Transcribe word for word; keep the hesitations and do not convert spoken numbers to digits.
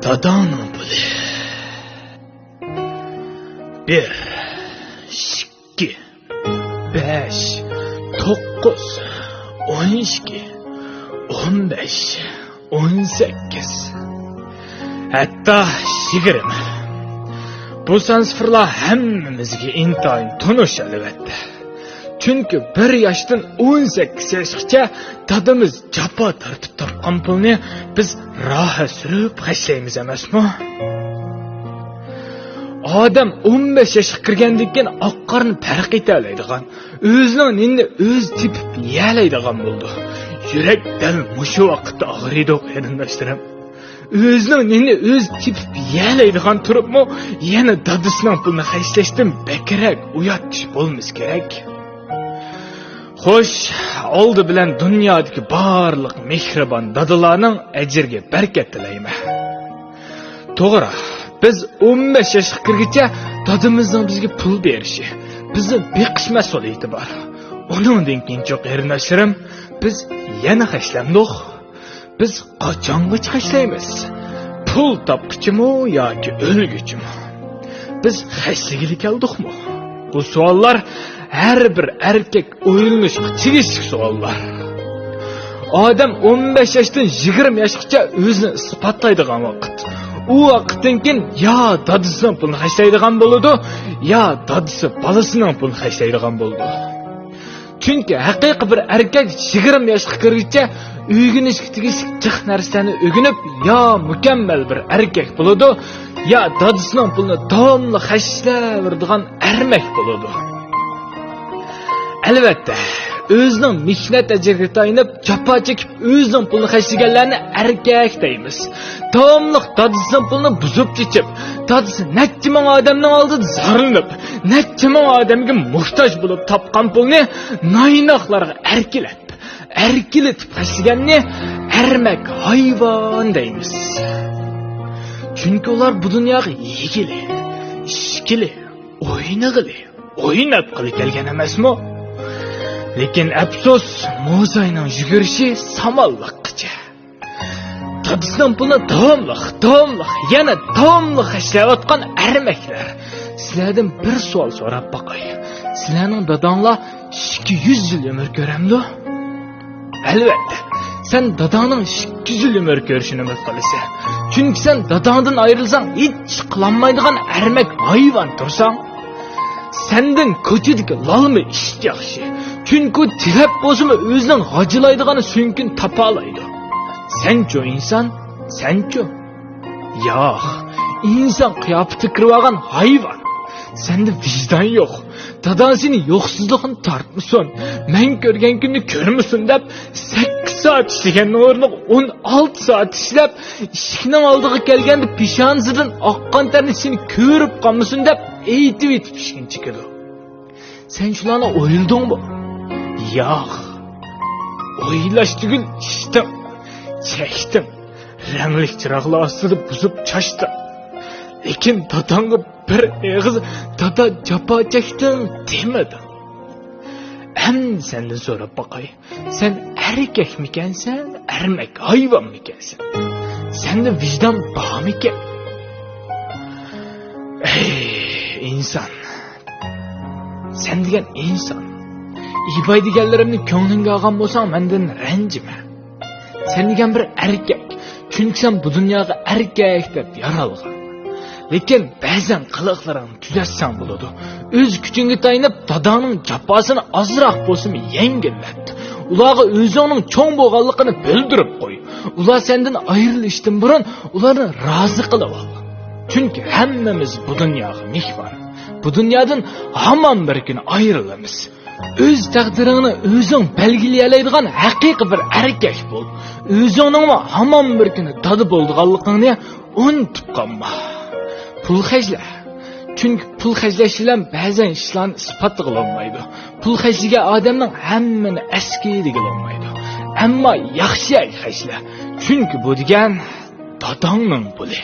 داداڭنىڭ پۇلى. بىر، ئىككى، بەش، توققۇز، ئون ئىككى، ئون بەش، ئون سەككىز، ھەتتا يىگىرمە. بۇ سان سىفىرلار ھەممىمىزگە ئىنتايىن تونۇش، ئەلۋەتتە. چۈنكى بىر ياشتىن ئون سەككىز ياشقىچە دادىمىز جاپا تارتىپ تاپقان پۇلنى بىز راھەت سۈرۈپ خەجلەيمىز ئەمەسمۇ؟ ئادەم ئون بەش ياشقا كىرگەندىن كېيىن ئاق قارىنى پەرق ئېتەلەيدىغان، ئۆزىنىڭ نېنىنى ئۆزى تېپىپ يېيەلەيدىغان بولىدۇ. يۈرەك دەل مۇشۇ ۋاقىتتا ئاغرىيدۇ، قېرىنداشلىرىم. ئۆزىنىڭ نېنىنى ئۆزى تېپىپ يېيەلەيدىغان تۇرۇپمۇ، يەنە دادىسىنىڭ پۇلىنى خەجلەشتىن بەكرەك ئۇيات ئىش بولمىسا كېرەك. خوش، ئالدى بىلەن دۇنيادىكى بارلىق مېھرىبان دادىلارنىڭ ئەجرىگە بەرىكەت تىلەيمەن. توغرا، بىز ئون بەش ياشقا كىرگۈچە دادىمىزنىڭ بىزگە پۇل بېرىشى، بىزنى بېقىش مەسئۇلىيىتى بار. ئۇنىڭدىن كېيىنچۇ، قېرىنداشلىرىم، بىز يەنە خەجلەمدۇق. بىز قاچانغىچە خەجلەيمىز؟ پۇل تاپقۇچىمۇ ياكى ئۆلگۈچىمۇ؟ بىز خەجلىگىلى كەلدۇقمۇ؟ بۇ سوئاللار ھەر بىر ئەركەك ئويلىنىشقا تېگىشلىك سوئاللار. ئادەم ئون بەش ياشتىن يىگىرمە ياشقىچە ئۆزىنى ئىسپاتلايدىغان ۋاقىت. ئۇ ۋاقىتتىن كېيىن يا دادىسىنىڭ پۇلىنى خەجلەيدىغان بولىدۇ، يا دادىسى بالىسىنىڭ پۇلىنى خەجلەيدىغان بولىدۇ. چۈنكى ھەقىقىي بىر ئەركەك يىگىرمە ياشقا كىرگۈچە ئۆگىنىشكە تېگىشلىك جىق نەرسىلەرنى ئۆگىنىپ، يا مۇكەممەل بىر ئەركەك بولىدۇ، يا دادىسىنىڭ پۇلىنى داۋاملىق خەجلەۋېرىدىغان ئەرمەك بولىدۇ. ئەلۋەتتە، ئۆزىنىڭ مېھنەت ئەجرىگە تايىنىپ، جاپا چېكىپ، ئۆزىنىڭ پۇلىنى خەجلىگەنلەرنى ئەركەك دەيمىز. داۋاملىق دادىسىنىڭ پۇلىنى بۇزۇپ چېچىپ، دادىسى نەچچە مىڭ ئادەمنىڭ ئالدىدا زارلىنىپ، نەچچە مىڭ ئادەمگە موھتاج بولۇپ تاپقان پۇلنى نايناقلارغا ئەركىلەپ، ئەركىلىتىپ خەجلىگەننى ئەرمەك ھايۋان دەيمىز. چۈنكى ئۇلار بۇ دۇنياغا يېگىلى، ئىچكىلى، ئوينىغىلى، ئويناتقىلى كەلگەن ئەمەسمۇ؟ لېكىن ئەپسۇس، موزاينىڭ يۈگۈرۈشى سامانلىققىچە. دادىسىنىڭ پۇلىنى داۋاملىق، داۋاملىق، يەنە داۋاملىق خەجلەۋاتقان ئەرمەكلەر. سىلەردىن بىر سوئال سوراپ باقاي. سىلەرنىڭ داداڭلار ئىككى يۈز يىل ئۆمۈر كۆرەمدۇ؟ ئەلۋەتتە، سەن داداڭنىڭ ئىككى يۈز يىل ئۆمۈر كۆرۈشىنى ئۈمىد قىلىسەن. چۈنكى سەن داداڭدىن ئايرىلساڭ، ھېچ ئىش قىلالمايدىغان ئەرمەك ھايۋان تۇرساڭ. سەندىن كوچىدىكى لالما ئىت ياخشى. چۈنكى ئۇ تىلەپ بولسىمۇ ئۆزىنىڭ غاجىلايدىغان سۆڭىكىنى تاپالايدۇ. سەنچۇ ئىنسان، سەنچۇ؟ ياق، ئىنسان قىياپىتىگە كىرىۋالغان ھايۋان. سەندە ۋىجدان يوق. داداڭ سېنى يوقسۇزلۇقنى تارتمىسۇن، مەن كۆرگەن كۈننى كۆرمىسۇن دەپ، سەككىز سائەت ئىشلىگەننىڭ ئورنىغا ئون ئالتە سائەت ئىشلەپ، ئىشىكنىڭ ئالدىغا كەلگەندە پېشانىسىدىن ئاققان تەرنى سېنى كۆرۈپ قالمىسۇن دەپ ئېيتىۋېتىپ ئىشىكنى چېكىدۇ. سەن شۇلارنى ئويلىدىڭمۇ؟ ياق. ئويلاش تۈگۈل، ئىچتىڭ، چەكتىڭ. رەڭلىك چىراغلار ئاستىدا بۇزۇپ چاچتىڭ. لېكىن داداڭغا بىر ئېغىز «دادا، جاپا چەكتىڭ» دېمىدىڭ. ئەمدى سەندىن سوراپ باقاي. سەن ئەركەكمىكەنسەن، ئەرمەك ھايۋانمىكەنسەن؟ سەندە ۋىجدان بارمىكەن؟ ئەي، ئىنسان! سەن دېگەن ئىنسان! ئىباي دېگەنلىرىمنى كۆڭلۈڭگە ئالغان بولساڭ، مەندىن رەنجىمە. سەن دېگەن بىر ئەركەك، چۈنكى سەن بۇ دۇنياغا ئەركەك دەپ يارالغان. لېكىن بەزەن قىلىقلىرىڭنى تۈزەتسەڭ بولىدۇ. ئۆز كۈچۈڭگە تايىنىپ، داداڭنىڭ جاپاسىنى ئازراق بولسىمۇ يەڭگىللەت. ئۇلارغا ئۆزۈڭنىڭ چوڭ بولغانلىقىنى بىلدۈرۈپ قوي. ئۇلار سەندىن ئايرىلىشتىن بۇرۇن ئۇلارنى رازى قىلىۋال. چۈنكى ھەممىمىز بۇ دۇنياغا مېھمان. بۇ دۇنيادىن ھامان بىر كۈنى ئايرىلىمىز. ئۆز تەقدىرىڭنى ئۆزۈڭ بەلگىلىيەلەيدىغان ھەقىقىي بىر ئەركەك بول. ئۆزۈڭنىڭمۇ ھامان بىر كۈنى دادا بولىدىغانلىقىڭنى ئۇنتۇپ قالما. پۇل خەجلە. چۈنكى پۇل خەجلەش بىلەن بەزەن ئىشلارنى ئىسپاتلىغىلى بولمايدۇ. پۇل خەجلىگەن ئادەمنىڭ ھەممىنى ئەسكى دېگىلى بولمايدۇ. ئەمما ياخشى يەرگە خەجلە. چۈنكى بۇ دېگەن داداڭنىڭ پۇلى.